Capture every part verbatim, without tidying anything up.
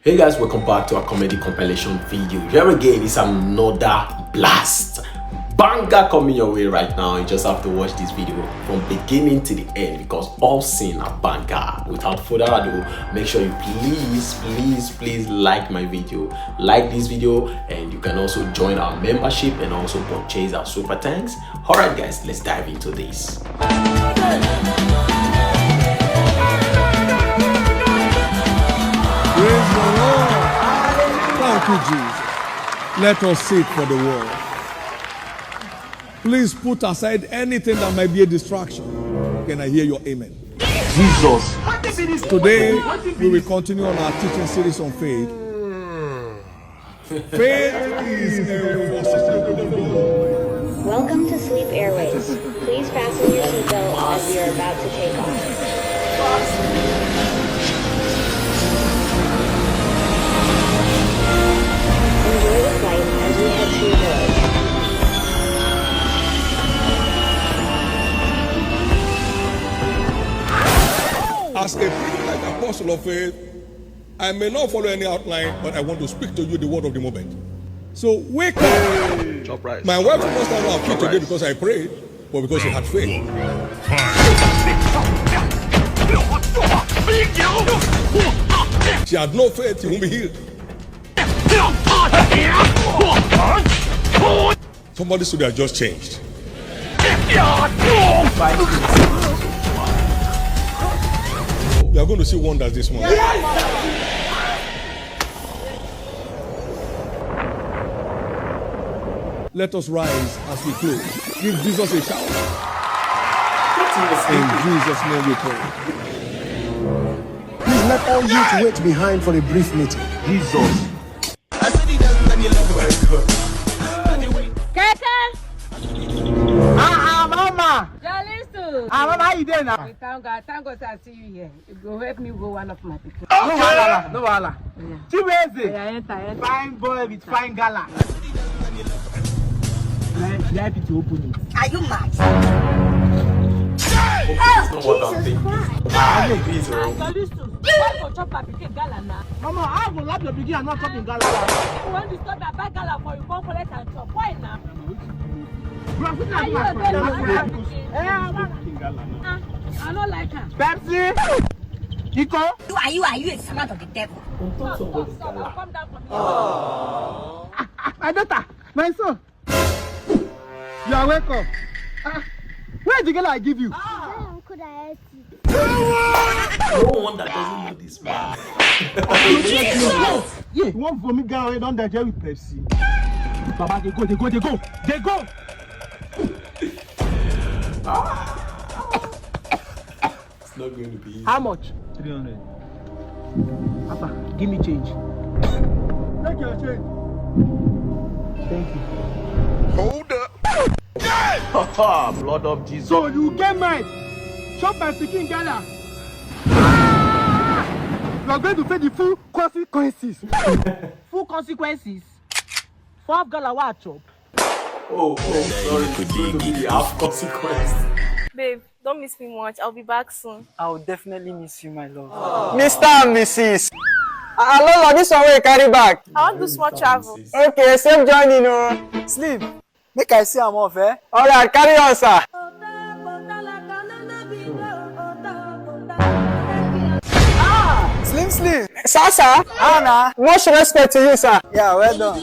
Hey guys, welcome back to our comedy compilation video. Here again is another blast banger coming your way right now. You just have to watch this video from beginning to the end because all scene are banger. Without further ado, make sure you please, please, please like my video, like this video, and you can also join our membership and also purchase our super thanks. All right, guys, let's dive into this. Praise the Lord. Thank you, Jesus. Let us sit for the word. Please put aside anything that might be a distraction. Can I hear your amen? Jesus. Today, we will continue on our teaching series on faith. Faith is a force. Welcome to Sleep Airways. Please fasten your seatbelt as we are about to take off. Enjoy the flight as we head to your village. As a privileged apostle of faith, I may not follow any outline, but I want to speak to you the word of the moment. So wake up. Chop rice. My wife must not have killed today because I prayed, but because she had faith. She had no faith, she won't be healed. Somebody said they are just changed. You are going to see wonders this morning. Let us rise as we close. Give Jesus a shout. In Jesus' name we pray. Please let all youth wait behind for a brief meeting. Jesus. Keke! Ah, ah, mama! Jalisu! Ah, mama, how you doing now? We thank God. Thank God I see you here. You go help me go one of my people. No wahala, no wahala. Chibueze! Yeah, enter, enter. Fine boy with fine gala. Should I be to open it? Are you mad? Oh, Jesus Christ! Ah, Jalisu! Why go chop her pikin gala now? Mama, how go lap your pikin and not chop him gala? When you stop that bad gala for you, come collect and chop. Why now? I don't like her. Pepsi! Iko! You are you are you a servant of the devil? Come down, come down, come down for me. My daughter, my son, you are welcome. Ah, where is the girl I give you? No wonder doesn't know this man. You wan vomit guy wey don digest with Pepsi. Baba, dey go, dey go, dey go, dey go. It's not going to be easy. How much? Three hundred. Papa, give me change. Take your change. Thank you. Hold up. Blood of Jesus. So you get mind? Chop my pikin gala. Ah! You are going to pay the full consequences. Full consequences? For half gala, what I chop? Oh, oh, sorry. It's going to be the half consequence. Babe, don't miss me much. I'll be back soon. I will definitely miss you, my love. Mister and Missus Ah, Lolo, this one wey you carry back. I want to do small travel. Okay, safe journey, no. Sleep. Make I see am off, eh? All right, carry on, sir. Slim, slim. Sir, sir. Anna. Much respect to you, sir. Yeah, well done.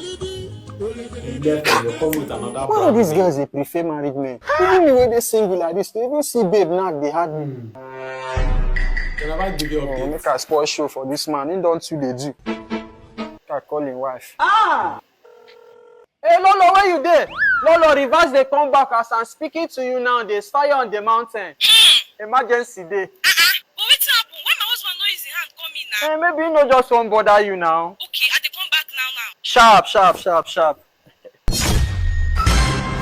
You come with another Why all these girls dey prefer married men? Even me wey dey single like this, to even see babe now dey hard me. Can I give you Oh, update? Make I spoil show for this man. He don too dey do. Make I call him wife. Ah! Hey, Lolo, where you dey? Lolo, reverse dey come back as I'm speaking to you now. There's fire on the mountain. Emergency dey. But wetin happen? Why my husband no use him hand call me now? Eh, maybe he no just wan bother you now. Okay, I dey come back now now. Sharp, sharp, sharp, sharp.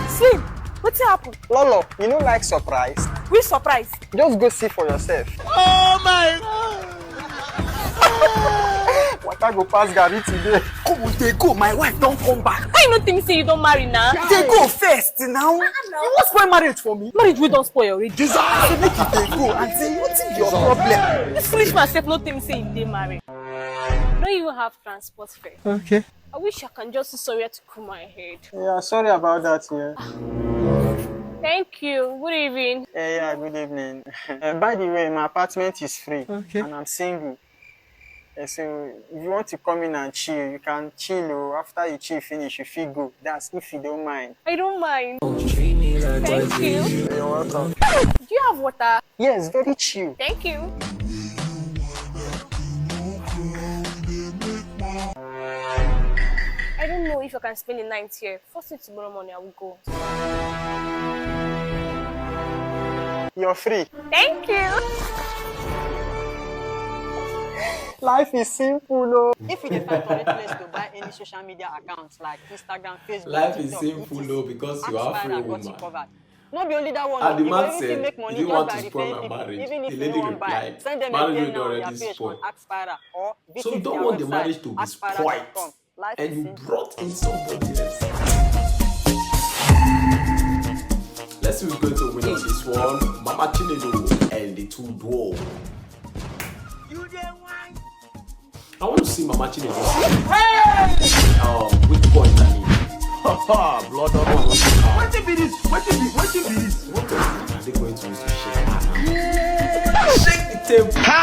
Slim, wetin happen? Lolo, you no like surprise? Which surprise? Just go see for yourself. Oh my God! Water go pass garri today. Come on, dey go. My wife don come back. Why you no tell me say you don marry now? Dey go first now. You wan spoil marriage for me? Marriage wey don spoil already. Jesus, I say make you dey go and say wetin be your problem? This foolish man sef no tell me say he dey married. don't even have transport fare. Okay. I wish I can just see somewhere to cool my head. Yeah, sorry about that, yeah. Thank you. Good evening. Yeah, yeah, good evening. Uh, by the way, my apartment is free. Okay. And I'm single. Yeah, so if you want to come in and chill, you can chill. Oh. After you chill finish, you feel go. That's if you don't mind. I don't mind. Thank you. You're welcome. Do you have water? Yes, very chill. Thank you. I don't know if I can spend the night here. First thing tomorrow morning, I will go. You're free. Thank you. Life is simple, oh. If you dey find correct place to buy any social media accounts like Instagram, Facebook, Life is TikTok, simple, Otis, though, because you are a free woman. Got you covered. No be only that one, and the man said he didn't want to spoil my marriage. The lady replied, marriage is already spoiled. So you don't want the marriage to be spoiled. And you brought in somebody else. Let's see who's going to win on this one. Mama Chinelo and the two dwarf. You dey wine. I want to see Mama Chinelo. Hey! Um, which point I mean? Ha ha, blood of God. Wetin be this? Wetin be, wetin be this? What are they going to use to shake her now? Shake the table. Ha!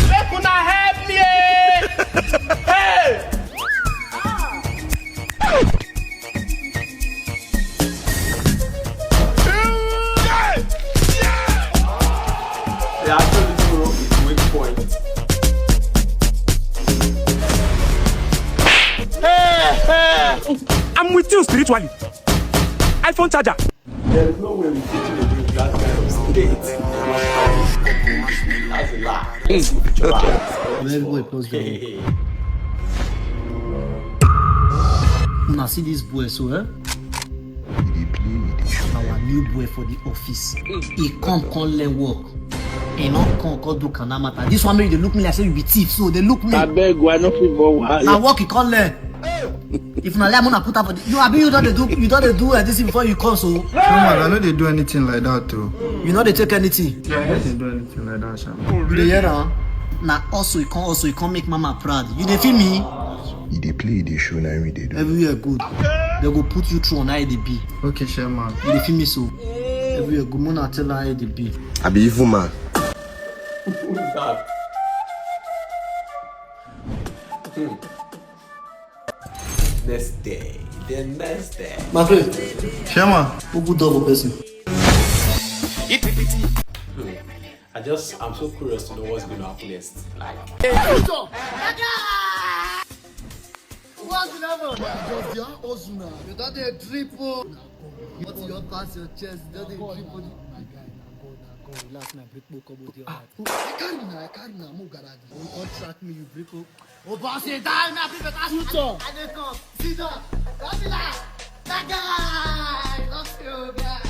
Make una help me, eh! Hey! They actually threw it to weak point. Hey, hey. I'm with you spiritually. iPhone charger. There's no way we fit to do that kind of state. That's a lie. Let's see picture. Where everybody post them. Una see this boy so, eh? He dey play, he dey show. Our new boy for the office. He come, come learn work. He no come, come do kana matter. This one make dey look me like say you be thief, so dey look me. Abeg, I no fit for wahala. Na work he come learn. If na lie, una put am for the, you abi you don dey do, you don dey do, uh, this thing before you come, so. No, man, I no dey do anything like that, oh. You no dey take anything. I no dey do anything like that, sha. You dey hear am? Na also you come, also you come make mama proud. You dey feel me? You dey play, you dey show, na we dey do. Everywhere good. They go put you through on how e dey be. Okay, chairman. You dey feel me so? Everywhere good. Mona tell her how e dey be. I be evil man. Who is that? Hmm. Next day, the next day. My friend. Chairman. Who good double person? Hmm. I just, I'm so curious to know what's going to happen next. Like, what's the level? Just your hustle now. You don dey drip o. What you pass your chest, you don dey drip o. My guy, na God, na God. Relax, na break book, come with your heart. I carry na, I carry na, mo garage. You come track me, you break o. Oh, boss, you die, me, I feel better. Future. I dey come. Sit down. Don't be like that guy. Don't feel bad.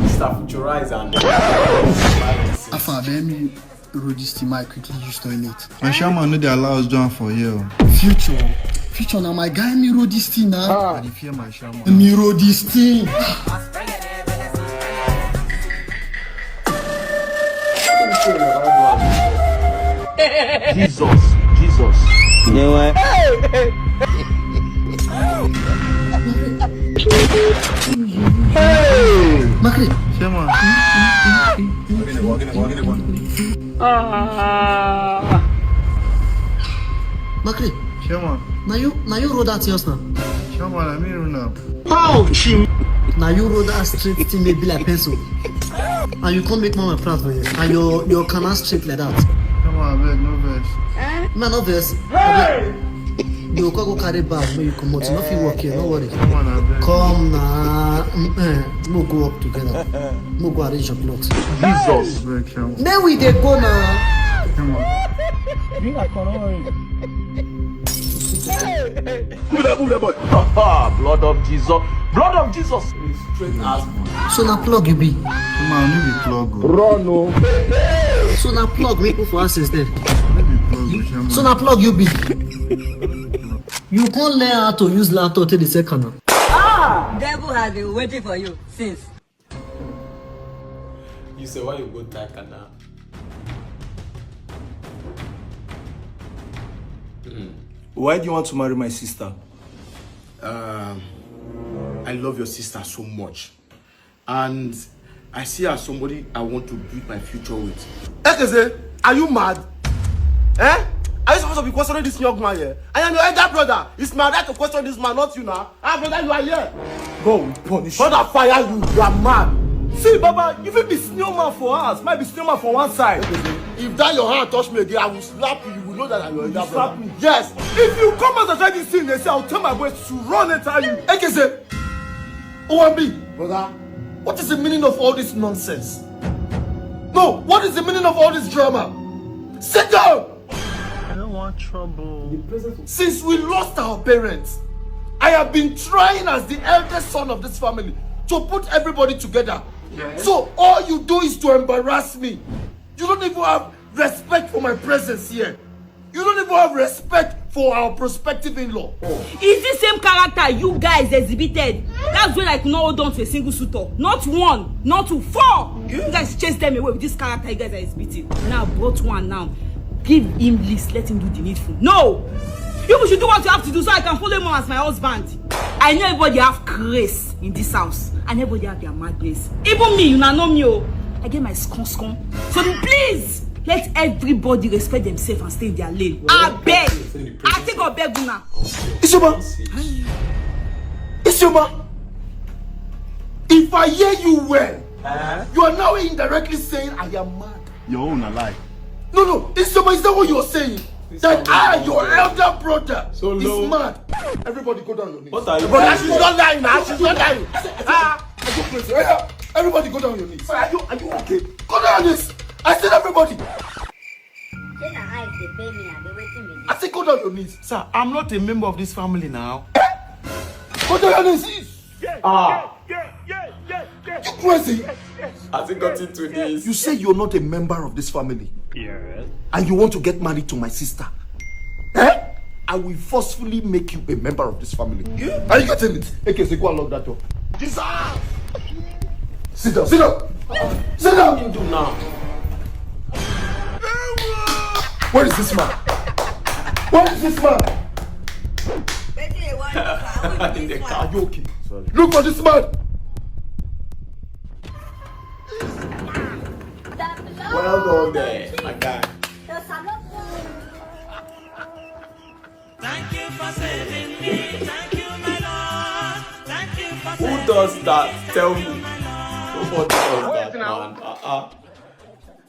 Mister Futurize and Alpha, let me roll this thing, I quickly use toilet. My shaman no dey allow us join for here. Future. Future na my guy, me roll this thing now. Ah. I dey fear my shaman. Me roll this thing. Jesus, Jesus. Hey! Makri. Shaman. Ah. Makri. Chairman. Na you, na you roll that yours now. Chairman, I mean roll now. Ouch! Na you roll that straight thing may be like pencil. And you come make mama proud for you. And your, your canal straight like that. Chairman, I beg, no vex. Eh? No, no vex. Hey! You go go carry bag, make you comot. You no fit work here, no worry. Come on, I beg. Come na, mm, eh, mo go up together. Mo go arrange your clothes. Jesus. Make we dey go na. Come on. Bring a corona. Move that, move that boy. Ha ha! Blood of Jesus. Blood of Jesus. Straight as. So na plug you be? Come on, no be plug o. Run o. So na plug make people for access there. No be plug o, Chairman. So na plug you be? You can't learn how to use laptop till the second now. Ah! Devil has been waiting for you since. You say why you go tie kana? Why do you want to marry my sister? Um, I love your sister so much. And I see her as somebody I want to build my future with. Ekeze, are you mad? Eh? Are you supposed to be questioning this young man here? I am your elder brother. It's my right to question this man, not you now. Ah, brother, you are here. God will punish you. Father, fire you. You are mad. See, Baba, you fit be senior man for us. Might be senior man for one side. If that your hand touch me again, I will slap you. You will know that I'm your elder brother. Slap me? Yes. If you come out and try this thing, they say, I'll tell my boys to run and tell you. Ekeze, Owambi, brother, what is the meaning of all this nonsense? No, what is the meaning of all this drama? Sit down! I don't want trouble. Since we lost our parents, I have been trying as the eldest son of this family to put everybody together. So all you do is to embarrass me. You don't even have respect for my presence here. You don't even have respect for our prospective in-law. Is this same character you guys exhibited? That's when I could not hold on to a single suitor. Not one, not two, four. You guys chase them away with this character you guys are exhibiting. Now I brought one now. Give him list, let him do the needful. No! You should do what you have to do so I can follow him as my husband. I know everybody have grace in this house. And everybody have their madness. Even me, you know me, oh. I get my scon scon. So please, let everybody respect themselves and stay in their lane. I beg. I think I'll beg una. Isioma! Isioma! If I hear you well, you are now indirectly saying I am mad. Your own a lie. No, no, Isioma, is that what you're saying? That I, your elder brother, is mad. Everybody go down your knees. What are you Brother, saying? She's not lying now. She's not lying. Ah, I go crazy. Everybody go down your knees. Are you, are you okay? Go down your knees. I said everybody. Say na eyes dey pay me, I dey waiting with I said go down your knees. Sir, I'm not a member of this family now. Go down your knees. Ah. You crazy? Has it gotten to this? You say you're not a member of this family. Yes. And you want to get married to my sister. Eh? I will forcefully make you a member of this family. Are you getting it? Ekeze, go and lock that door. Jesus! Sit down, sit down! Sit down! Do now. Where is this man? Where is this man? Wetin you want to do? In the Are car. You okay? Look for this man! Well done there, my guy. Does not Thank you for saving me. Thank you, my Lord. Thank you for Who does that? Tell me. Nobody does that, man. Uh-uh.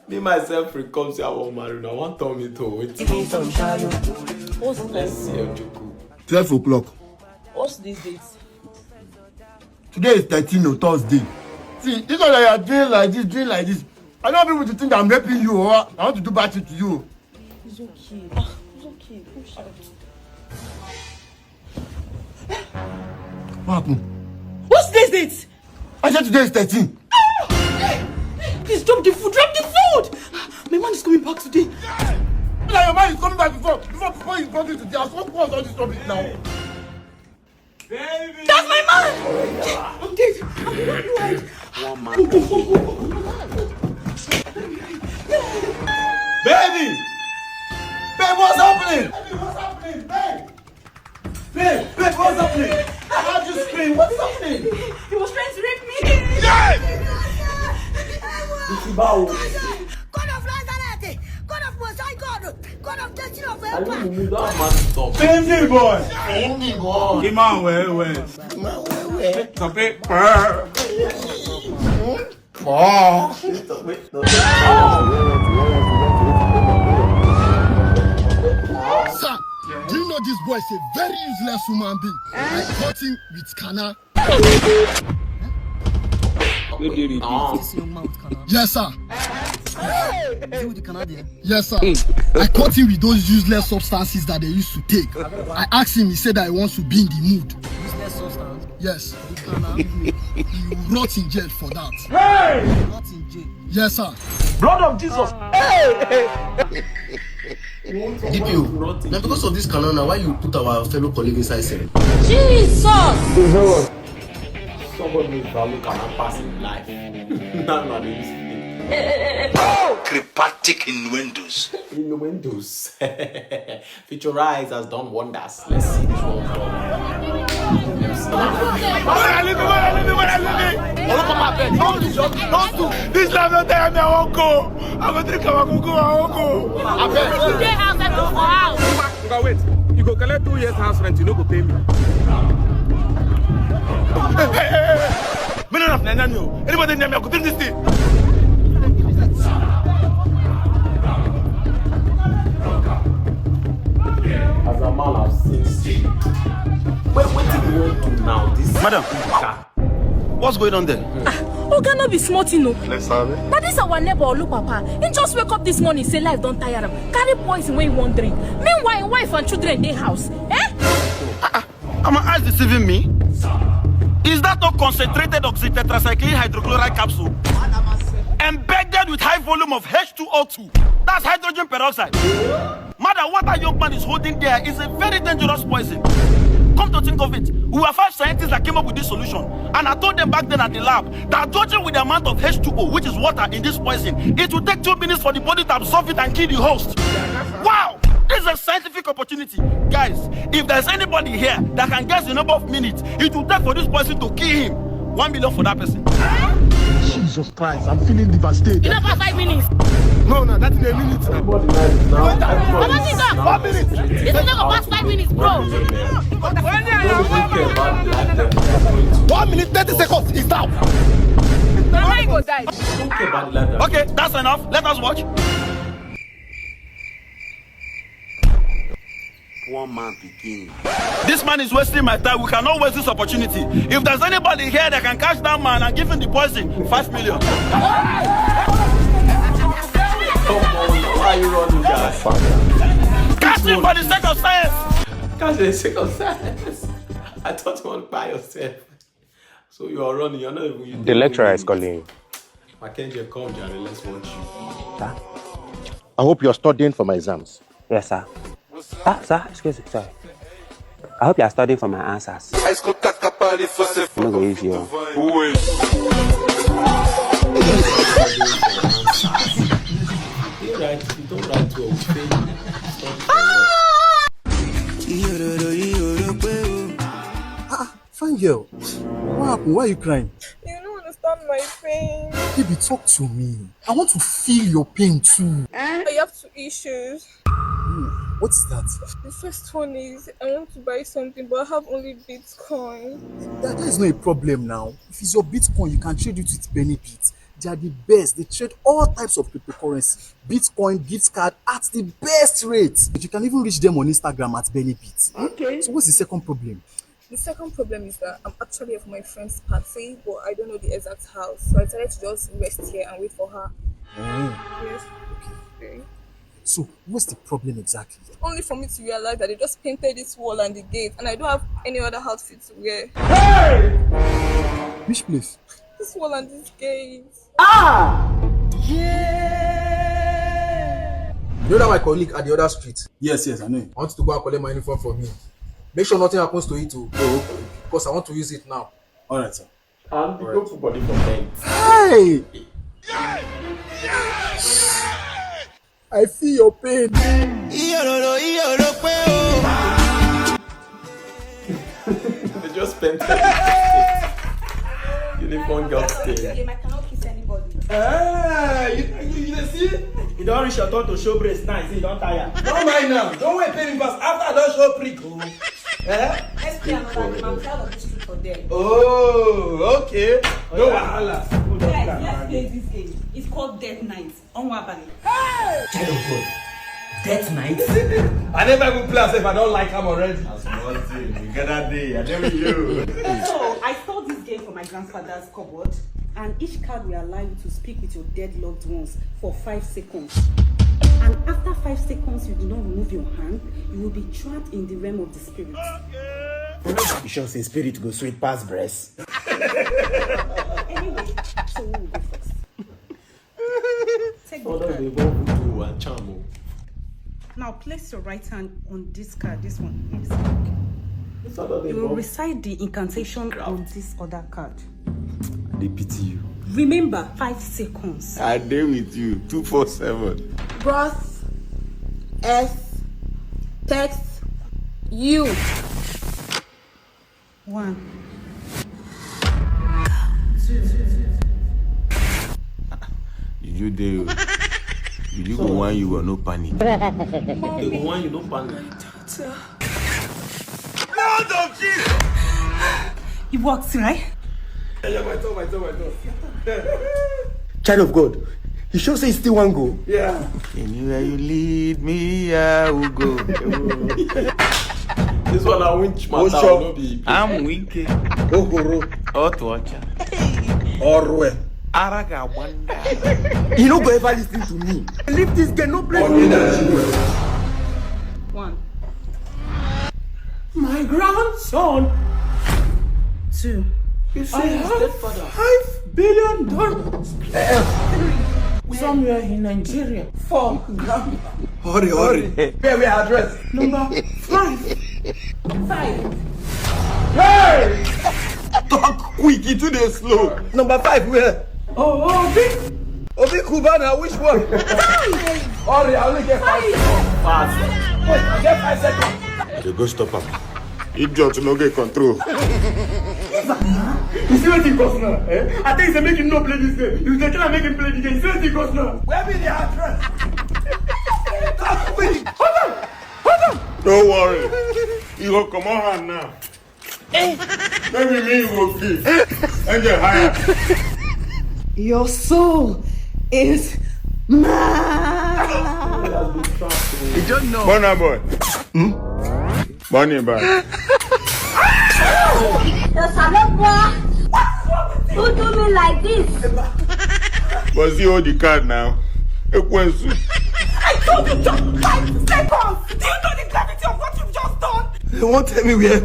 Me myself free come say I wan marry una. I wan turn me to wetin? Let's see Ojukwu. Twelve o'clock. What's this date? Today is thirteen, no, Thursday. See, this one that you are doing like this, doing like this. I don't want people to think I'm raping you or I want to do bad thing to you. It's okay. Ah, it's okay. Don't shout. What happened? What's this date? I said today is thirteen. Please drop the food. Drop the food. My man is coming back today. Now your man is coming back before before before he brought you to the house. What was all this rubbish now? That's my man. I'm dead. I'm dead. One man. Baby! Babe, what's happening? Baby, what's happening? Babe! Babe, babe, what's happening? I heard you scream. What's happening? He was trying to rape me. It's about God of Nazareth, God of Most High God, God of destiny of I don't helper. know that man stop. Benji boy. Benji boy. Imam well well. Man, wait, wait. Stop it. Stop it. No. Sir, do you know this boy is a very useless human being? I caught him with Kana. Wey dey repeat. This young man with Kana. Yes, sir. Is he with the Kana there? Yes, sir. I caught him with those useless substances that they used to take. I asked him, he said that he wants to be in the mood. Useless substance. Yes. The Kana. He will rot in jail for that. Not in jail. Yes, sir. Blood of Jesus. Hey! D P O, now because of this Kana, now why you put our fellow colleague inside cell? Jesus! Is that what? God knows if I look at my past in life. Now I dey use it. Cryptic innuendos. Innuendos. Futurized has done wonders. Let's see this one go. Let's see. Where I live, where I live, where I live. Don't do, don't do. This life don't tell me I won't go. I go drink, I go go, I won't go. I beg. You dey house, I go for house. Oga, wait. You go collect two years house rent, you no go pay me. Me no have nanya o. Anybody near me, I go drink this thing. As a man, I've seen. Wait, wetin we wan do now? This Madam, what's going on there? Oga, no be small thing o. Let's have it. Na this our neighbor Olu papa. He just wake up this morning say life don tire am. Carry poison wey he wan drink. Meanwhile, him wife and children dey house. Eh? Am my eyes deceiving me? Is that not concentrated oxytetracycline hydrochloride capsule embedded with high volume of H two O two? That's hydrogen peroxide. Madam, what that young man is holding there is a very dangerous poison. Come to think of it, we were five scientists that came up with this solution, and I told them back then at the lab that judging with the amount of H two O, which is water in this poison, it will take two minutes for the body to absorb it and kill the host. Wow! This is a scientific opportunity. Guys, if there's anybody here that can guess the number of minutes it will take for this poison to kill him, one million for that person. Jesus Christ, I'm feeling devastated. You don't pass five minutes. No, no, that's in a minute now. Everybody nice now. Everybody Papa, sit down. One minute. This is not gonna pass five minutes, bro. Don't even care about the life that they are going to. One minute, thirty seconds is down. Mama, you go die. Don't care about the life that. Okay, that's enough. Let us watch. Poor man pikin. This man is wasting my time. We cannot waste this opportunity. If there's anybody here that can catch that man and give him the poison, five million. Come on, why are you running, guys? Catch him for the sake of science. Catch for the sake of science. I thought you want to buy yourself. So you are running. You're not even. You The lecturer is calling. Makenje, come, Jerry. Let's watch you. Sir? I hope you're studying for my exams. Yes, sir. Ah, sir, excuse me, sorry. I hope you are studying for my answers. I'm not going to use you. Who is? You write, you don't write well. You fail. Study for what? Ah, fine girl. What happened? Why are you crying? You don't understand my pain. Baby, talk to me. I want to feel your pain too. I have two issues. Hmm, what is that? The first one is I want to buy something, but I have only Bitcoin. That, that is not a problem now. If it's your Bitcoin, you can trade it with Benny Bit. They are the best. They trade all types of cryptocurrency. Bitcoin, gift card at the best rate. You can even reach them on Instagram at Benny Bit. Okay. So what's the second problem? The second problem is that I'm actually at my friend's party, but I don't know the exact house. So I decided to just rest here and wait for her. Oh. Yes. Okay. So, what's the problem exactly? Only for me to realize that they just painted this wall and the gate, and I don't have any other outfit to wear. Which place? This wall and this gate. Ah! Yeah! You know that my colleague at the other street? Yes, yes, I know him. I want you to go and collect my uniform for me. Make sure nothing happens to it, too. Oh, okay. Because I want to use it now. All right, sir. And the go put body for bed. Hey! I feel your pain. They just spent uniform girl stay. I cannot kiss anybody. Ah, you, you, you dey see? You don reach your turn to show breast now. You say you don tire. Don't mind now. Don't wait, pay me pass. After I don show prick, oh. Eh? Let's play another game. I'm tired of this truth or dare. Oh, okay. No wahala. Guys, let's play this game. It's called Death Night. Onwabali. Child of God. Death Night? I never even play as if I don't like him already. That's one thing. You get that day. I tell you. So, I saw this game for my grandfather's cupboard, and each card will allow you to speak with your dead loved ones for five seconds. And after five seconds, you do not remove your hand, you will be trapped in the realm of the spirit. You sure say spirit go sweet pass breast? Anyway, so who will go first? Take the card. They go voodoo and charm o. Now place your right hand on this card, this one. Yes. You will recite the incantation on this other card. They pity you. Remember, five seconds. I dey with you, two four seven. Bros, S, text, you. One. You dey. You go one, you go no panic. They go one, you no panic. It works, right? Child of God, you sure say you still wan go? Yeah. Anywhere you lead me, I will go. This one I win matter, no be. I'm winking. Ogoro, Otuacha. Orwe. Araga wanda. You no go ever listen to me. Leave this girl, no play. One. My grandson. Two. You say I have five billion dollars somewhere in Nigeria. Four. Hurry, hurry. Where we address? Number five. Five. Hey! Talk quick, you too dey slow. Number five where? Oh, oh, big. Obi Cubana, which one? Hurry, I only get five seconds. Fast. Wait, I get five seconds. They go stop am. Idiot no get control. You see what he goes now? Eh? I think they make him not play this game. You dey try make him play the game. You see what he goes now? Where be the address? Talk quick. Hold on. Hold on. No worry. You go come on hand now. Maybe me you go kill. Angel higher. Your soul is mine. Burna boy. Hmm? Burna boy. The Salopwa who do me like this. But see all the card now. Ekwensu. I told you just five seconds. Do you know the gravity of what you've just done? They won't tell me where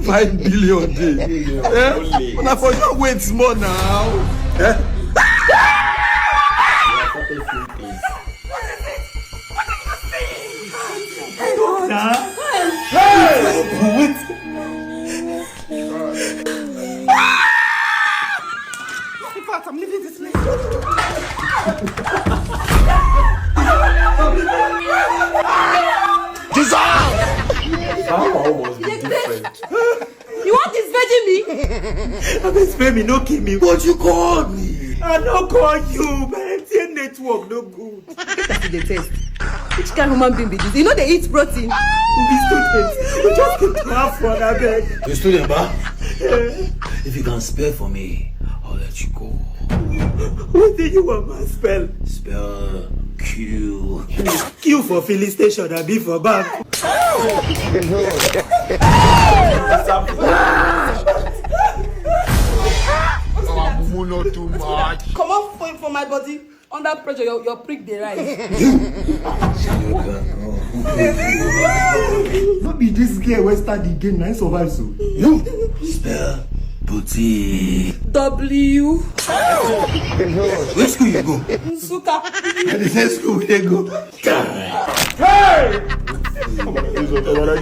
five billion dey. Eh? Una for just wait small now. Eh? In fact, I'm leaving this place. Jesus! How must be different. You want disvirgin me? Abeg spare me, no kill me. But you call me. I no call you. My M T N network no good. Look at the test. Which kind human being be this? You know they eat protein. We be students. We just came to have fun, abeg. You student, ba? If you can spell for me, I'll let you go. What do you want, man? Spell. Spell Q. Q for filling station, abi for bank. Our mumu not too much. Come off for, for my body. Under pressure, your, your prick dey rise. No be this girl wey start the game na him survive so. Spell boutique. W. Which school you go? Nsuka. Na the same school we dey go. Hey! Jesus, Jesus.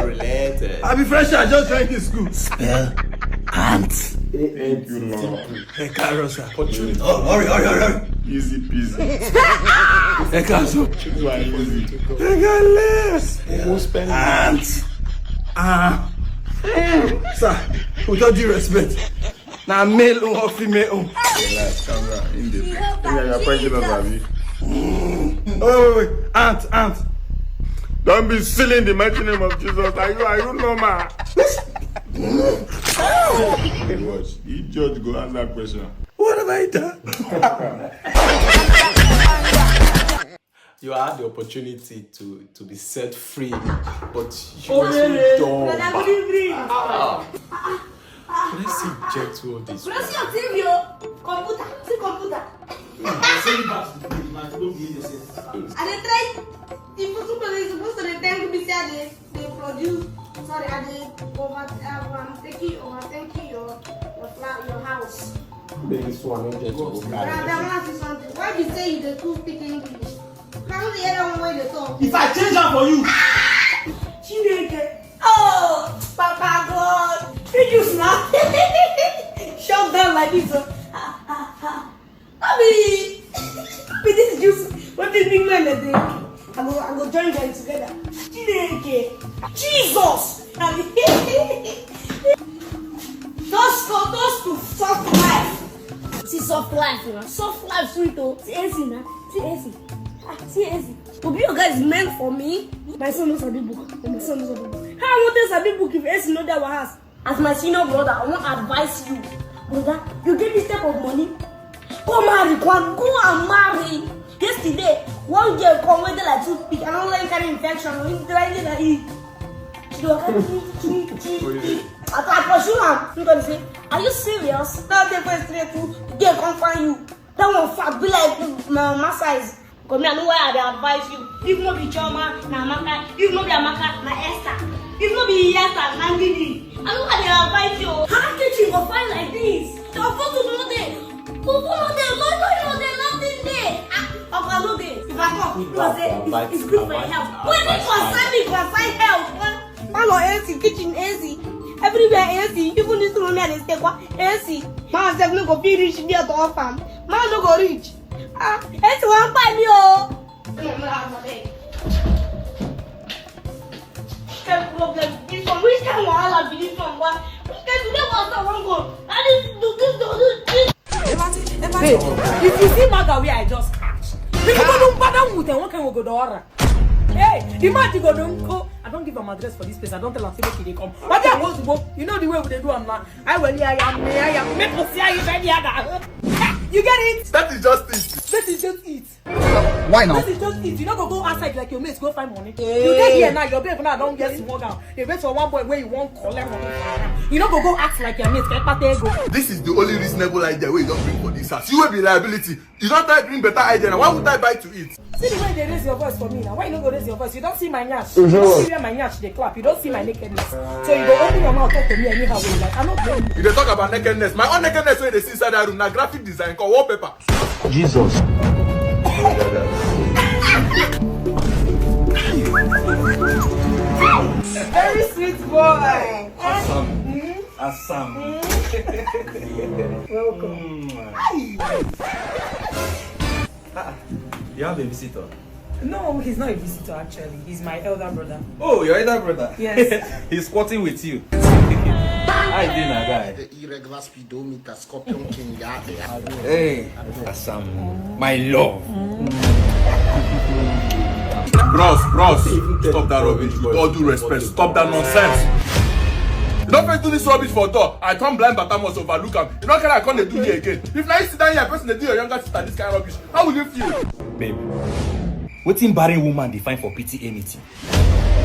Related. I be fresher, I just join this school. Spell ant. Thank you, Lord. Ẹ káàárọ̀ sir. Opportunity. Oh, hurry, hurry, hurry, hurry. Easy peasy. Ẹ káàsán. This one easy. Ẹ káàlẹ́. Who spend Ant. Ah. Sir, with all due respect, na male or female? Relax, calm down. In the, in the, you're pregnant, baby. Oh, wait, wait, wait. Ant, ant. Don't be silly in the mighty name of Jesus. Are you, are you normal? Watch. If judge go ask that question. What have I done? You had the opportunity to, to be set free, but you were so dumb. Brother, good evening. Let's see, gentle all this. Let's see your T V, oh. Computer. See computer. I dey try. If you supposed to, supposed to dey thank me, say I dey, dey produce. Sorry, I dey over. Uh, I'm taking over, thanking your, your flat, your house. This one, no get to go. Brother, I want to say something. Why you say you dey too speak English? Can you hear that one wey dey talk? If I change am for you. Chineke. Free juice now. Shut down like this. Oh. Ah, ah, ah. Abi, abi this juice. What is big man dey drink? I go, I go join them together. Chineke. Jesus. Abi, just go, just to soft life. See soft life, you know. Soft life sweet, oh. See A C now. See A C. Ah, see A C. Obi, your guy is meant for me. My son no sabi book. My son no sabi book. How I want to sabi book if A C no dey our house? As my senior brother, I wan advise you. Brother, you get this type of money? Go marry, go and, go and marry. Yesterday, one girl come wey dey like toothpick. I don learn carry infection. He dey like, he dey like, he. She dey waka, he, he, he, he. As I pursue am, he come say, "Are you serious?" Now dey go straight to girl come find you. That one fat be like my, my size. Come here, I know why I dey advise you. If no be Chioma, na Amaka. If no be Amaka, na Esther. If no be Esther, na Ndidi. I know why I dey advise you. How kitchen go fine like this? Your photo no dey. Photo no dey. Logo no dey. Nothing dey. Ah, oga no dey. If I come, you go say it's, it's good for your health. Wetin concern me concern health? Parlour A C, kitchen A C, everywhere A C. Even this room here dey stay kwa A C. Man sef no go fit reach there to off am. Man no go reach. Ah, A C wan kpai me o. No, no, no, no. Which kind problem? This one, which kind wahala be this one? What? Which kind today was the one go? And this, do this, do this, this. Babe, if you see Maga wey I just catch, you go don bother with them. One kind we go do alright. Hey, the man dey go don go. I don give am address for this place. I don tell am say make he dey come. But there was go. You know the way we dey do am now. I will, I am, I am. Make us see how you ready other. You get it? That is just it. That is just it. Why now? That is just it. You no go go outside like your mates go find money. You dey here now, your babe now don get small gown. Dey wait for one boy wey you wan collect money from. You no go go act like your mates. Kekpate ego. This is the only reasonable idea wey you don bring for this house. You wey be liability. You don try bring better idea. Now why would I buy to it? See the way they raise your voice for me now. Why you no go raise your voice? You don see my nyash. You don see where my nyash dey clap. You don see my nakedness. So you go open your mouth talk to me anyhow wey you like. I no blame you. You dey talk about nakedness. My own nakedness wey you dey see inside that room na graphic design called wallpaper. Jesus. Very sweet boy. Asam. Asam. Welcome. Mm. Ah, you have a visitor? No, he's not a visitor actually. He's my elder brother. Oh, your elder brother? Yes. He's squatting with you. How you doing, my guy? The irregular speedometer, scorpion king, yeah, yeah. Hey, Asam, my love. Bros, bros, stop that rubbish. With all due respect, stop that nonsense. You don't fit do this rubbish for door. I turn blind, but I must overlook am. You don't care, I come dey do you again. If na you sit down here, person dey do your younger sister this kind of rubbish, how will you feel? Babe, wetin barren woman dey find for pity anything?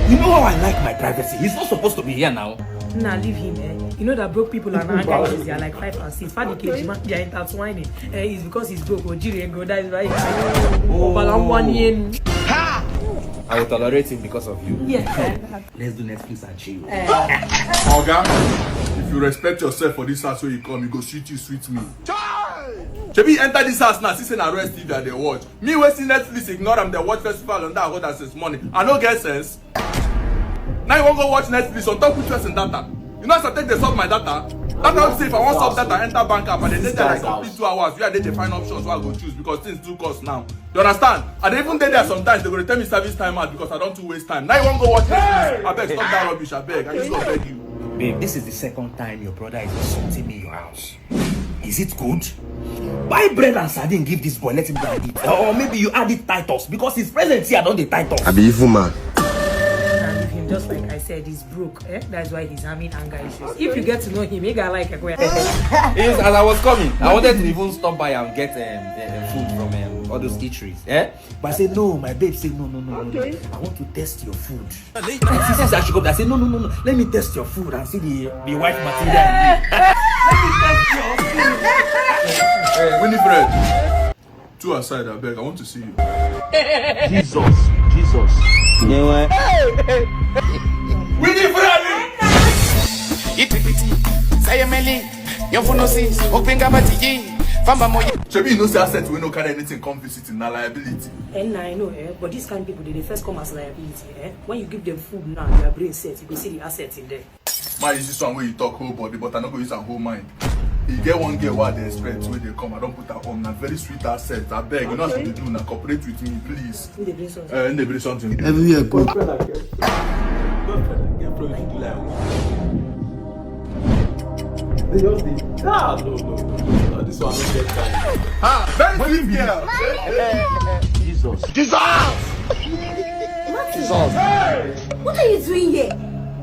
You know how I like my privacy. He's not supposed to be here now. Nah, leave him, eh? You know that broke people and anger issues, they are like five and six. Fadi Kejima, they are intertwining. Eh, it's because he's broke. Ojiri ego, that is why he's broke. Oh. Obalamwani enu. Ha! I will tolerate him because of you. Yes, eh? Let's do Netflix and chill. Eh. Oga, if you respect yourself for this house where you come, you go sweet you, sweet me. Shebi you enter this house now, see say na rest T V I dey watch. Me wey see Netflix, ignore am, dey watch festival under Ahoda since morning. I no get sense. Now you wan go watch Netflix on top which person data? You know as I take dey solve my data? That time say if I wan solve data, enter bank app, and they dey there like complete two hours. Where I dey dey find options wey I go choose because things too cost now. You understand? I dey even dey there sometimes. They go dey tell me service time out because I don too waste time. Now you wan go watch Netflix? Abeg, stop that rubbish, abeg. I just go beg you. Babe, this is the second time your brother is insulting me in your house. Is it good? Buy bread and sardine, give this boy, let him go and eat. Or maybe you add it Titus, because his presence here don dey Titus. I be evil man. Nah, leave him, just like I said, he's broke. Eh? That's why he's having anger issues. If you get to know him, he gonna like it. Yes, as I was coming, I wanted to even stop by and get, um, uh, food from, um, all those eateries. Eh? But I say, "No, my babe say, no, no, no, no, no. Okay. I want to test your food." Since, since I should go, I say, "No, no, no, no. Let me test your food and see the, the wife material." Let me test your food. Hey, Winifred, two aside, abeg, I want to see you. Jesus, Jesus. Winifred! Ipipiti, Sayemeli, Yofunosis, Okpinga Batiji, Famba Moye. Shebi you know say asset wey no carry anything come visit na liability. Eh, na, I know, eh, but these kind people, they dey first come as liability, eh? When you give them food now, their brain set, you go see the asset in there. Ma use this one wey you talk whole body, but I no go use am whole mind. E get one girl wey I dey expect wey dey come. I don put her on. Na very sweet asset. Abeg, you know as we dey do na, cooperate with me, please. Who dey bring something? Uh, who dey bring something? Everywhere go. Boyfriend and girlfriend. Boyfriend and girlfriend wey you do like. They just dey. Ah, no, no, no, no, no. This one no get time. Ah, very sweet girl. Jesus. Jesus! Martin, what are you doing here?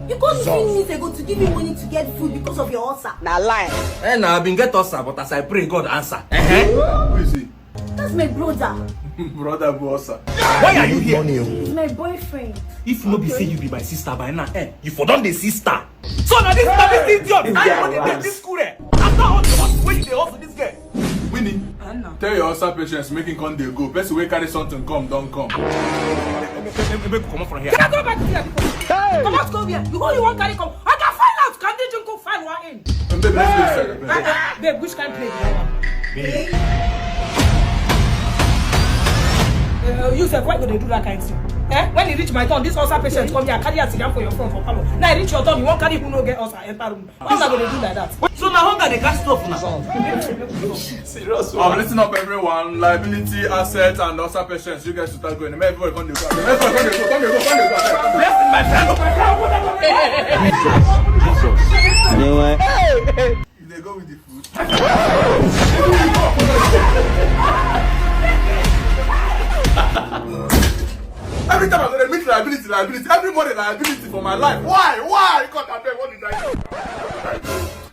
You called me few minutes ago to give me money to get food because of your ulcer. Na lie. Eh, na, I been get ulcer, but as I pray, God answer. Eh? Who is he? That's my brother. Brother go ulcer. Why are you here? He's my boyfriend. If no be say you be my sister by now, eh, you for don dey sister. So na this, na this idiot. I want to take this school, eh. After all the hustle wey you dey hustle this girl. Winnie, tell your ulcer patients make him come dey go. Person wey carry something come don come. Make we comot from here. Come out, go here. You go, you wan carry come. I can find out. Can they drink cook fine wine? Babe, let's go inside, abeg. Ah, ah, babe, which kind play be that one? Babe. Uh, you sef, why you go dey do that kind thing? Eh? When e reach my turn, this ulcer patient come here, carry her sit down for your front for parlour. Now e reach your turn, you wan carry who no get ulcer enter room. Why una go dey do like that? So na hunger dey catch stuff now. Serious. Um, listen up, everyone. Liability, assets, and ulcer patients. You guys should start going. Make everybody come dey go. Make everybody come dey go. Come dey go. Come dey go. Bless my friend. Jesus. Jesus. You know what? You dey go with the food. Every time I go dey meet liability, liability, everybody liability for my life. Why? Why? God, abeg, what did I do?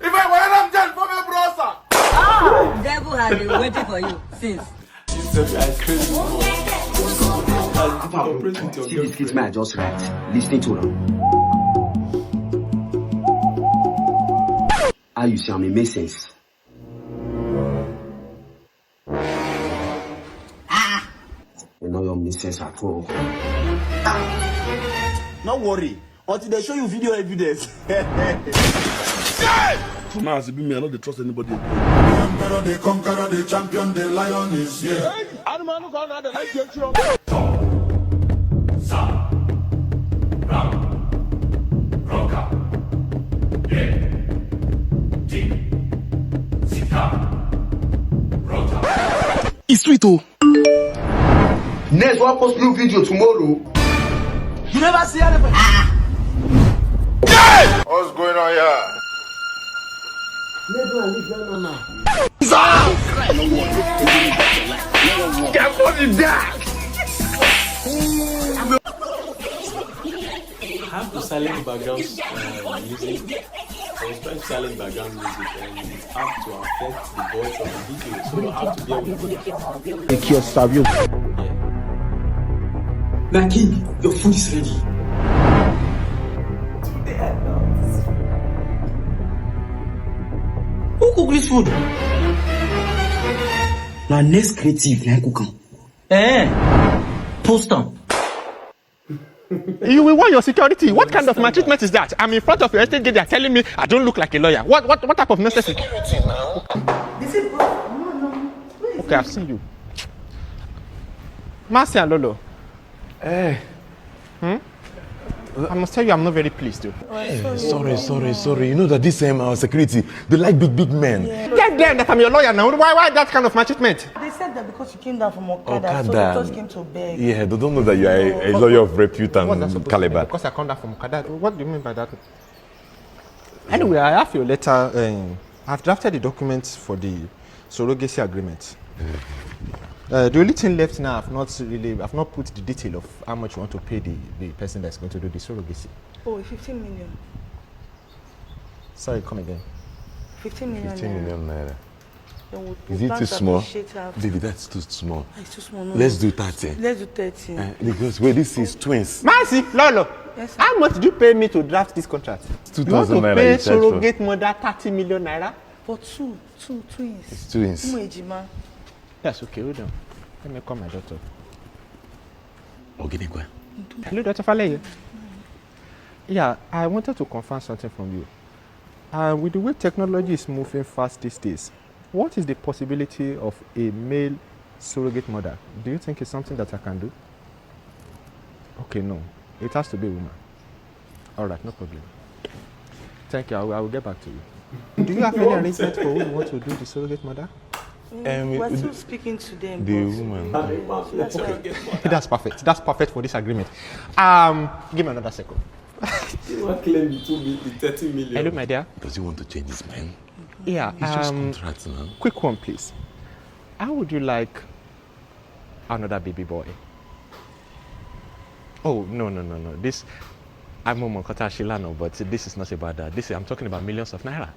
If I were Adam Jen for my brother. Ah, devil has been waiting for you since. You sell the ice cream. Cooperate with your girlfriend. See this skit wey I just write. Listen to am. How you see am, e make sense? Ah! You know your make sense at all. No worry, until they show you video evidence. For now, as e be me, I no dey trust anybody again. The emperor, the conqueror, the champion, the lion is here. Anụmanụ ka ọ na-ada na ike echi ọkụ. Sa, ram, roka, ye, tik, sika, rota. E sweet o. Next, we post new video tomorrow. You never see anything. What's going on here? Make una leave that man now. Their body die. I have to silence background uh, music. I was trying to silence background music and it had to affect the voice of the video. So I have to bear with it. Take your savio. Yeah. My king, your food is ready. Who cook this food? Na next creative na cook am. Eh, post am. You will want your security. What kind of maltreatment is that? I'm in front of your estate gate. They're telling me I don't look like a lawyer. What what what type of nonsense? Is it, bro? No, no. Where is Okay, I've seen you. Mercy and Lolo. Eh. Hmm? I must tell you, I'm not very pleased though. Eh, sorry, sorry, sorry. You know that this um, our security, they like big, big men. Tell them that I'm your lawyer now. Why why that kind of maltreatment? They said that because you came down from Okada, so they Okada. Just came to beg. Yeah, they don't know that you are a, a lawyer of repute and caliber. Because I come down from Okada. What do you mean by that? Anyway, I have your letter. Um, I've drafted the documents for the surrogacy agreement. Uh, the only thing left now, I've not really, I've not put the detail of how much you want to pay the, the person that's going to do the surrogacy. Oh, fifteen million. Sorry, come again. Fifteen million naira. Fifteen million naira. Then we'll, we'll Is it too start to small? Appreciate her. Baby, that's too small. Ah, it's too small. No, Let's no. Do thirty. Let's do thirty. Eh, because wait, this is twins. Mercy, Lolo. Yes, sir. How much did you pay me to draft this contract? It's two thousand naira. You want to pay surrogate mother thirty million naira? For two, two twins. It's twins. Umu ejima. That's okay, hold on. Let me call my daughter. Oginekwe. Hello, Doctor Faleye. Yeah, I wanted to confirm something from you. Uh, with the way technology is moving fast these days, what is the possibility of a male surrogate mother? Do you think it's something that I can do? Okay, no. It has to be a woman. All right, no problem. Thank you. I will, I will get back to you. Do you have any arrangement for who you want to do the surrogate mother? Um, We're still speaking to them. The woman. That's perfect. That's perfect for this agreement. Um, give me another second. You want claim the two million, the thirty million? Hello, my dear. Does he want to change his mind? Yeah. It's um, just contracts now. Quick one, please. How would you like another baby boy? Oh, no, no, no, no. This, I'm on Mokotashi Lano, but this is not about that. This, I'm talking about millions of naira.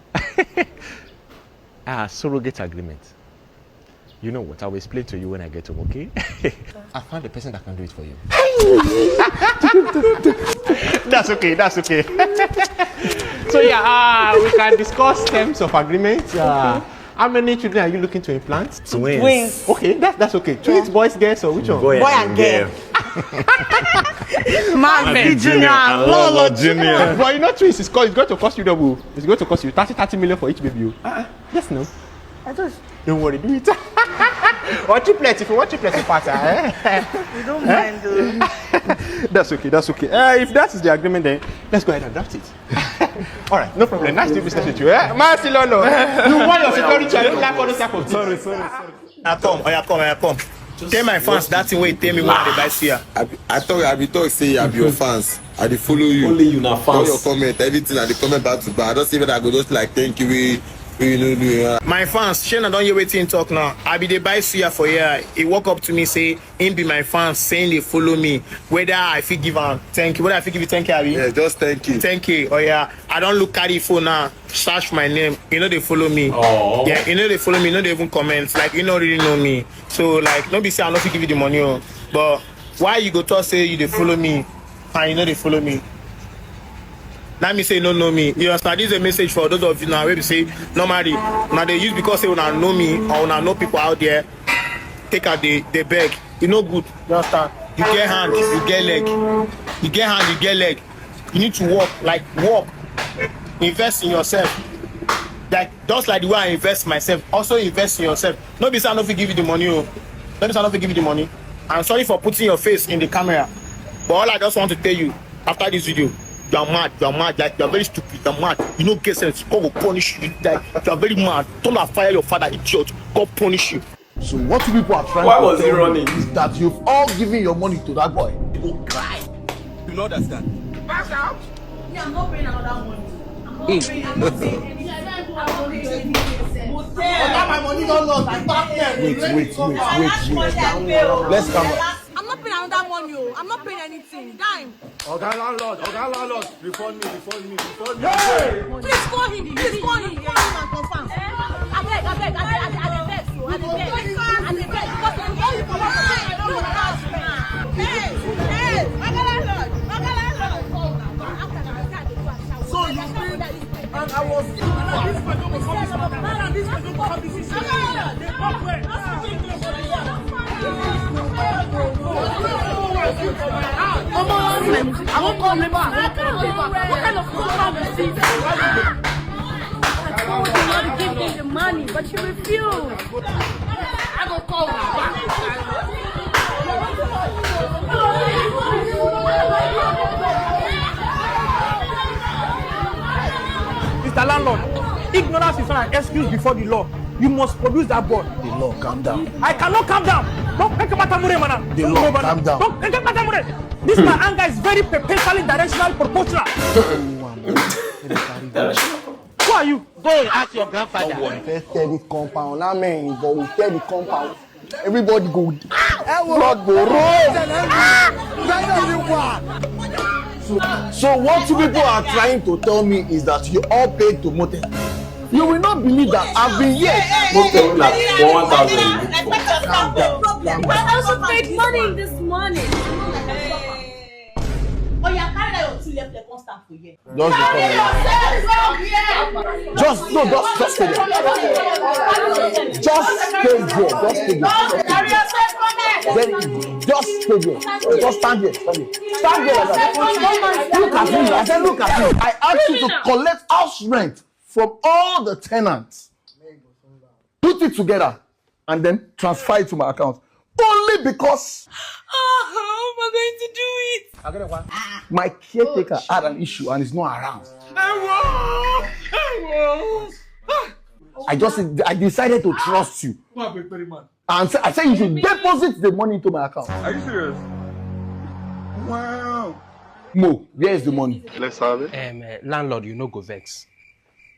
Ah, surrogate agreement. You know what? I will explain to you when I get home, okay? I found the person that can do it for you. That's okay, that's okay. So yeah, uh, we can discuss terms of agreement. Uh, how many children are you looking to implant? Twins. Twins. Okay, that, that's okay. Twins, boys, girls, or which one? Boy and girl. Mazi Junior and Lolo Junior. But you know, twins is, co- it's going to cost you double. It's going to cost you thirty, thirty million for each baby. Uh-uh. Yes, no. I just don't worry, do it. Or triplets, if you want triplets, you pass. Eh? We don't mind though. That's okay, that's okay. Uh, if that is the agreement, then let's go ahead and draft it. All right, no problem. Nice to be with you. Eh? Mazi Lolo, you want your security? I don't like all those type of things. Sorry, sorry, sorry. I come, I come, I come. Tell my fans that thing wey tell me when they buy suya. I, be- I talk, I be talk say I be your fans. I dey follow you. Only you na fans. All your comment, everything I dey comment back to back. I don't see whether I go just like thank you, we, we no do it. My fans, Shane, I don't hear wetin talk now. I be dey buy suya for here. He walk up to me say him be my fans, saying they follow me. Whether I fit give am thank you, whether I fit give you thank you, abi? Yeah, just thank you. Thank you. Oh yeah, I don't look carry phone now. Search my name. You know they follow me. Oh. Yeah, you know they follow me. You know they even comment. Like you don't really know me. So like, no be say I no fit give you the money, oh. But why you go talk say you dey follow me and you know they follow me? That mean say you no know me. You understand? This is a message for those of you now wey be say normally now they use because say una know me or una know people out there. Take out the the beg. You no good. You understand? You get hand, you get leg. You get hand, you get leg. You need to work, like work. Invest in yourself. Like just like the way I invest myself, also invest in yourself. No be say I no fit give you the money, oh. No be say I no fit give you the money. I'm sorry for putting your face in the camera, but all I just want to tell you after this video, you are mad, you are mad, like you are very stupid, you are mad. You no get sense. God will punish you. Like you are very mad. Thunder fire your father, idiot. God punish you. So what you people are trying Why to was he tell running? Me is that you've all given your money to that boy. He go cry. You no understand. Pass out. Me, I'm not paying another money. I'm not paying. I'm not paying anything. I'm not paying anything. Oga, my money don lost. I pack them. Wait, wait, wait, wait, wait. Let's calm down. I'm not paying another money, oh. I'm not paying anything. Dime. Oga landlord, oga landlord, refund me, refund me, refund me. Please call him, please call him, call him and confirm. Abeg, abeg, abeg, abeg, abeg, beg, so I dey beg, I dey beg, because dem don you comot for my house now. Hey, hey, oga landlord, oga landlord. After na wetin I dey do as I was. So you think, and I was, this person go come this matter, and this person go come this issue. They come where? I won't call me back. What kind of compound is this? I told you not to give me the money, but you refused. I go call her back. Mister Landlord, ignorance is not an excuse before the law. You must produce that board. The law, calm down. I cannot calm down. Don't make a matter more, man. The law, calm down. Don't make a matter more. This my anger is very perpetually directional proportional. Who are you? Go and ask your grandfather. First tell the compound. Now man, but we tell the compound. Everybody go. Blood go roll. So, so what you people are trying to tell me is that you all paid to motel. You will not believe that I've been here. Motel na for one thousand you look for. I also paid money this morning. Oya, carry that your two left leg, come stand for here. Just dey come. Just no, just just stay there. Just stay there. Just stay there. Very easy. Just stay there. Just stand there. Stand there. Stand there like that. Look at me. I said, look at me. I asked you to collect house rent from all the tenants. Put it together and then transfer it to my account. Only because. Oh, how am I going to do it? My caretaker had an issue and is not around. I just I decided to trust you and say, I say you should deposit the money into my account. Are you serious? Wow. Mo, where is the money? Let's have it. Um, uh, landlord, you no go vex.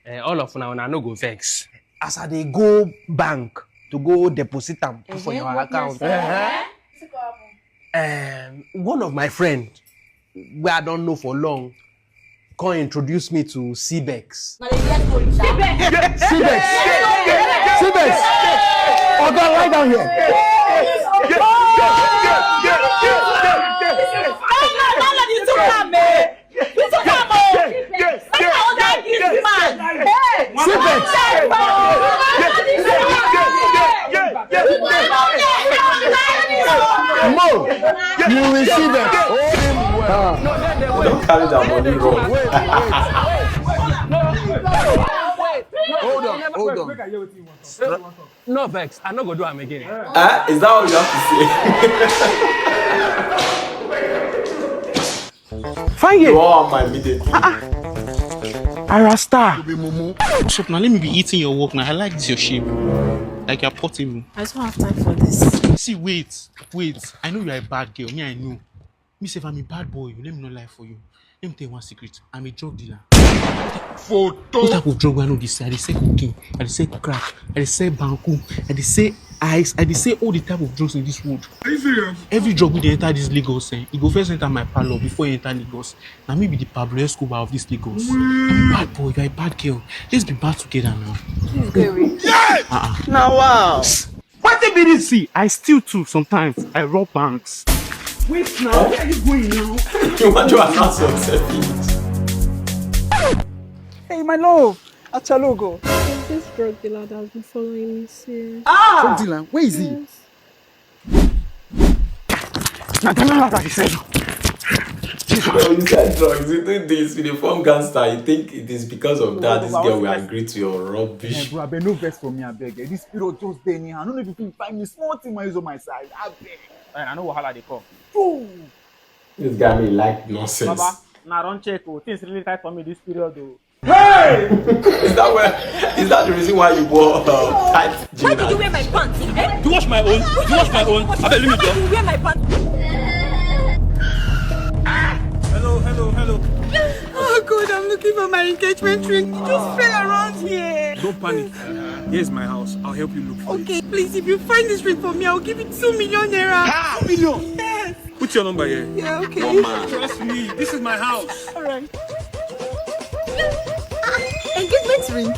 Uh, all of una, una no go vex. As I dey go bank to go deposit am put for your account, um, one of my friend wey I don know for long come introduce me to Cbex. Cbex. Cbex. Oga, lie down here. Cbex. Mo, you will see them. Don't carry that money wrong. Hold on, hold on. No vex, I no go do am again. Eh? Is that all you have to say? Fine. You all my immediately. Arasta. What's up now? Let me be eating your work now. I like this your shape. Like you're portable. I don't have time for this. See, wait, wait. I know you're a bad girl. Me, I know. Me sef, I'm a bad boy. Let me not lie for you. Let me tell you one secret. I'm a drug dealer. Photo. What type of drug I know this? I dey sell cocaine. I dey sell crack. I dey sell banku. I dey sell ice. I dey sell all the type of drugs in this world. Are you serious? Every drug wey dey enter this Lagos, eh, e go first enter my parlor before e enter Lagos. Na me be the Pablo Escobar of this Lagos. I'm a bad boy. You're a bad girl. Let's be bad together now. Please go away. Uh-uh. Now, wow. Wetin be this? See, I steal too sometimes. I rob banks. Wait now, where are you going now? You want to announce yourself? Hey, my love, Achalogo. There's this drug dealer that's been following me since. Ah! Drug dealer, where is he? Yes. Na Daniel that is saying. Well, you said drugs, you do this, you dey form gangster. You think it is because of that this girl will agree to your rubbish? Eh, bro, abeg no vex for me, abeg. Eh, this period just dey anyhow. I no know if you fit find me small thing wey use on my side. Abeg. Eh, I know wahala dey come. Oh. This guy may like nonsense. Baba, na run check o. Things really tight for me this period o. Hey! Is that where? Is that the reason why you wore uh, tight jeans? Why did you wear my pants? Eh? You wash my own. You wash my own. Abeg, leave me there. Why did you wear my pants? Hello, hello, hello. Oh God, I'm looking for my engagement ring. It just fell around here. Don't panic. Here's my house. I'll help you look for it. Okay, please, if you find this ring for me, I'll give you two million naira. Two million? Yes. Put your number here. Yeah, okay. Trust me, this is my house. All right. Engagement ring.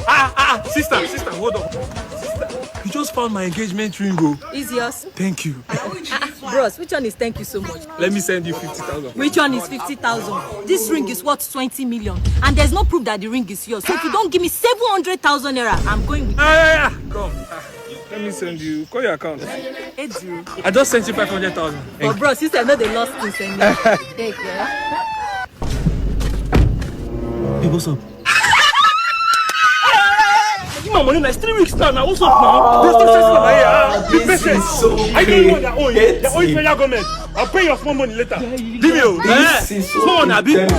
Ah, ah, ah, sister, sister, hold on. Sister, you just found my engagement ring, oh. It's yours. Thank you. Bros, which one is thank you so much? Let me send you fifty thousand. Which one is fifty thousand? This ring is worth twenty million, and there's no proof that the ring is yours. So if you don't give me seven hundred thousand naira, I'm going with you. Ah, yeah, yeah. Come. Ah, let me send you. Call your account. Eight zero. I just sent you five hundred thousand. But bros, since I know they lost things, and take care. Hey, what's up? Give my money, na three weeks now. Now what's up now? This thing is not here. Ah, be patient. I don't want their own. Their own federal government. I'll pay your small money later. Give me, oh. This is so small, abi. Easy. Make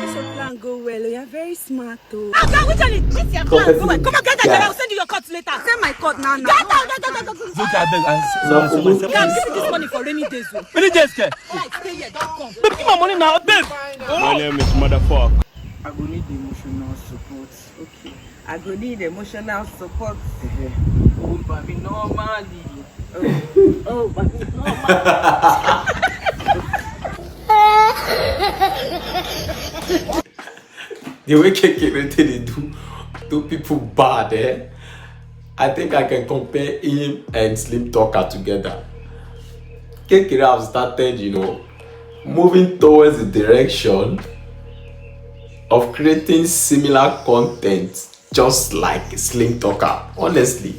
this your plan go well. You're very smart, though. Ah, God, which one is this your plan? Come on, come on, get out. I'll send you your cut later. Send my cut now, now. Get out, get out, get out, get out. Look, I beg, I, I, I, I, yeah, give me this money for rainy days, oh. Rainy days, ke? All right, stay here, don't come. Babe, give my money now, babe. My name is motherfuck. I go need emotional support. Okay. I go need emotional support. Oh, baby, normally. Oh, oh, baby, normally. The way Kekere take dey do do people bad, eh? I think I can compare him and Slim Talker together. Kekere have started, you know, moving towards the direction of creating similar content just like Slim Talker. Honestly,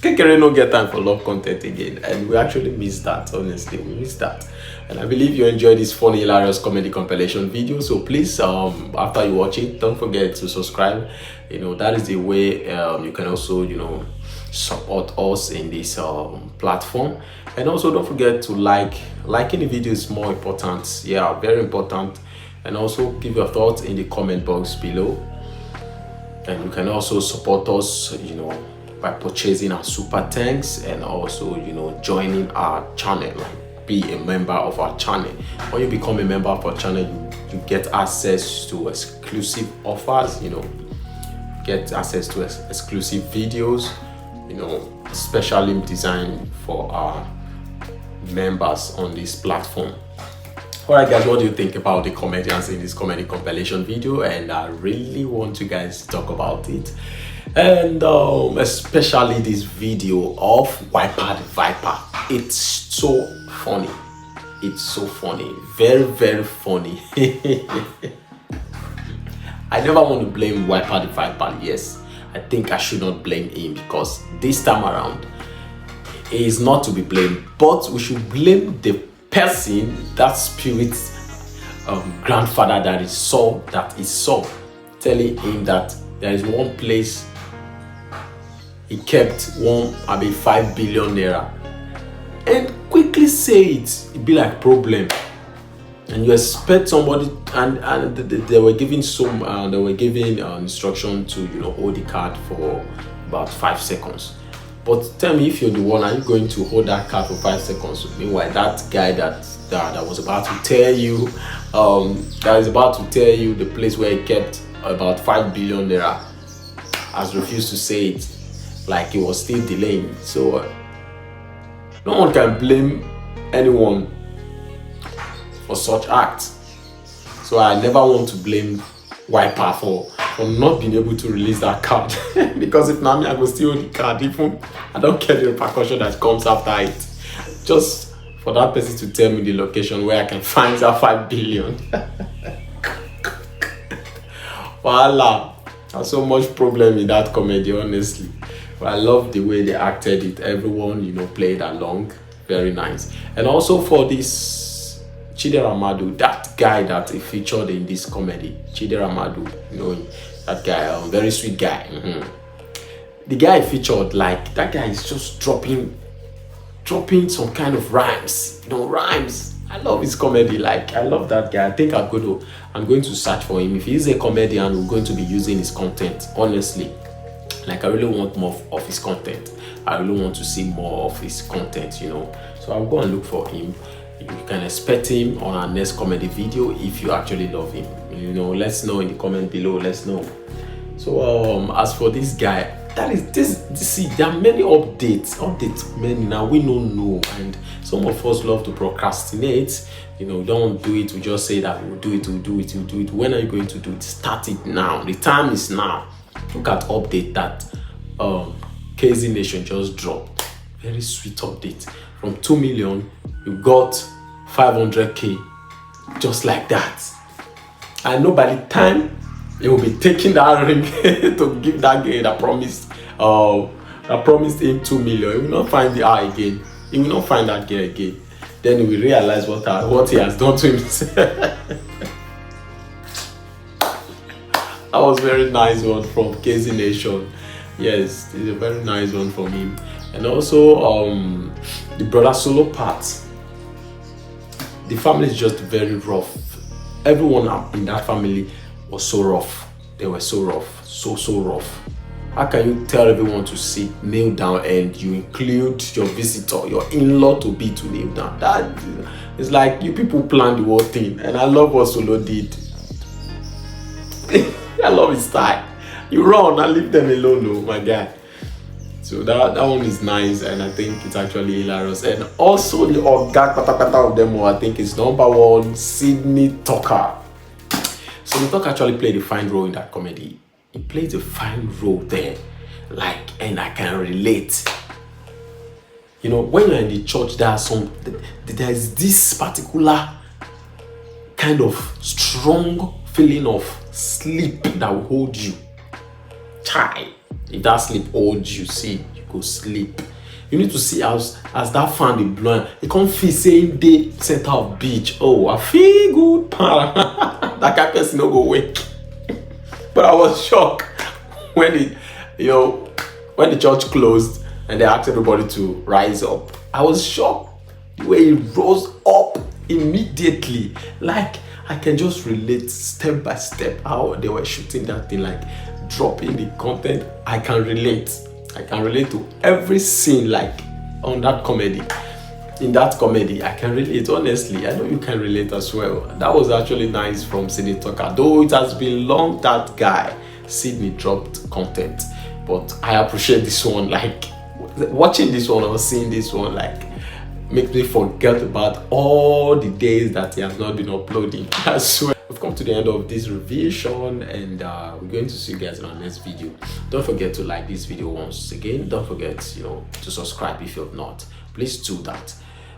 Kekere no get time for love content again, and we actually miss that. Honestly, we miss that. And I believe you enjoyed this funny, hilarious comedy compilation video. So please, um, after you watch it, don't forget to subscribe. You know, that is the way, um, you can also, you know, support us in this, um, platform. And also, don't forget to like. Liking the video is more important. Yeah, very important. And also give your thoughts in the comment box below. And you can also support us, you know, by purchasing our super thanks and also, you know, joining our channel, like, be a member of our channel. When you become a member of our channel, you, you get access to exclusive offers, you know, get access to ex- exclusive videos, you know, specially designed for our members on this platform. All right, guys, what do you think about the comedians in this comedy compilation video? And I really want you guys to talk about it. And, um, especially this video of Wiper the Viper. It's so funny. It's so funny. Very, very funny. I never want to blame Wiper the Viper. Yes, I think I should not blame him because this time around, he is not to be blamed. But we should blame the person, that spirit, um, grandfather that is Saul, that is Saul, telling him that there is one place he kept one, I mean, five billion naira, and quickly say it, it be like problem. And you expect somebody, and, and th- th- they were giving some, uh, they were giving, uh, instruction to, you know, hold the card for about five seconds. But tell me, if you're the one, are you going to hold that card for five seconds? Meanwhile, that guy that, that, that was about to tell you, um, that is about to tell you the place where he kept about five billion naira, has refused to say it, like he was still delaying. So, uh, no one can blame anyone for such acts. So I never want to blame Wiper for, for not being able to release that card. Because if na me, I go still hold the card. Even I don't care the repercussion that comes after it. Just for that person to tell me the location where I can find that five billion. Voila. There's so much problem in that comedy, honestly. But I love the way they acted it. Everyone, you know, played along. Very nice. And also for this Chidera Madu, that guy that he featured in this comedy, Chidera Madu, you know, that guy, um, very sweet guy. Mhm. The guy featured, like, that guy is just dropping, dropping some kind of rhymes. You know, rhymes. I love his comedy. Like, I love that guy. I think I'm going to, I'm going to search for him. If he's a comedian, we're going to be using his content. Honestly, like, I really want more of his content. I really want to see more of his content. You know, so I'll go and look for him. You can expect him on our next comedy video if you actually love him. You know, let's know in the comment below. Let's know. So, um, as for this guy, that is this. This, see, there are many updates. Updates, many now we don't know, and some of us love to procrastinate. You know, don't do it. We just say that we'll do it, we'll do it, we'll do it. When are you going to do it? Start it now. The time is now. Look at update that, um, K Z Nation just dropped. Very sweet update. From two million, you got five hundred K, just like that. I know by the time he will be taking that ring to give that girl that promised, uh, that promised him two million, he will not find the eye again. He will not find that girl again. Then he will realize what, uh, what he has done to himself. That was very nice one from K Z Nation. Yes, it's a very nice one from him. And also, um, the brother solo part. The family is just very rough. Everyone in that family was so rough. They were so rough, so, so rough. How can you tell everyone to sit, kneel down, and you include your visitor, your in-law to be to kneel down? That is like you people plan the whole thing. And I love what Solo did. I love his style. You run and leave them alone, oh my guy. So that, that one is nice, and I think it's actually hilarious. And also the Oga Patapata of them all, I think, is number one, Sydney Tucker. Sydney Tucker actually played a fine role in that comedy. He plays a fine role there. Like, and I can relate. You know, when you're in the church, there are some, th- th- there is this particular kind of strong feeling of sleep that will hold you. Chai, if that sleep holds you, see, you go sleep. You need to see as as that fan dey blow am, e come feel say im dey center of beach. Oh, I feel good, pa. That kind person no go wake. But I was shocked when the you know when the church closed and they asked everybody to rise up. I was shocked the way he rose up immediately. Like, I can just relate step by step how they were shooting that thing, like, dropping the content. I can relate. I can relate to every scene, like, on that comedy. In that comedy, I can relate. Honestly, I know you can relate as well. That was actually nice from Senator Tucker, though it has been long that guy Sydney dropped content. But I appreciate this one. Like, watching this one or seeing this one, like, makes me forget about all the days that he has not been uploading. I swear. We've come to the end of this revision, and uh, we're going to see you guys in our next video. Don't forget to like this video once again. Don't forget, you know, to subscribe if you have not. Please do that.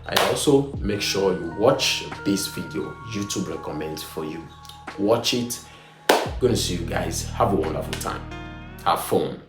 And also make sure you watch this video YouTube recommends for you. Watch it. Gonna see you guys. Have a wonderful time. Have fun.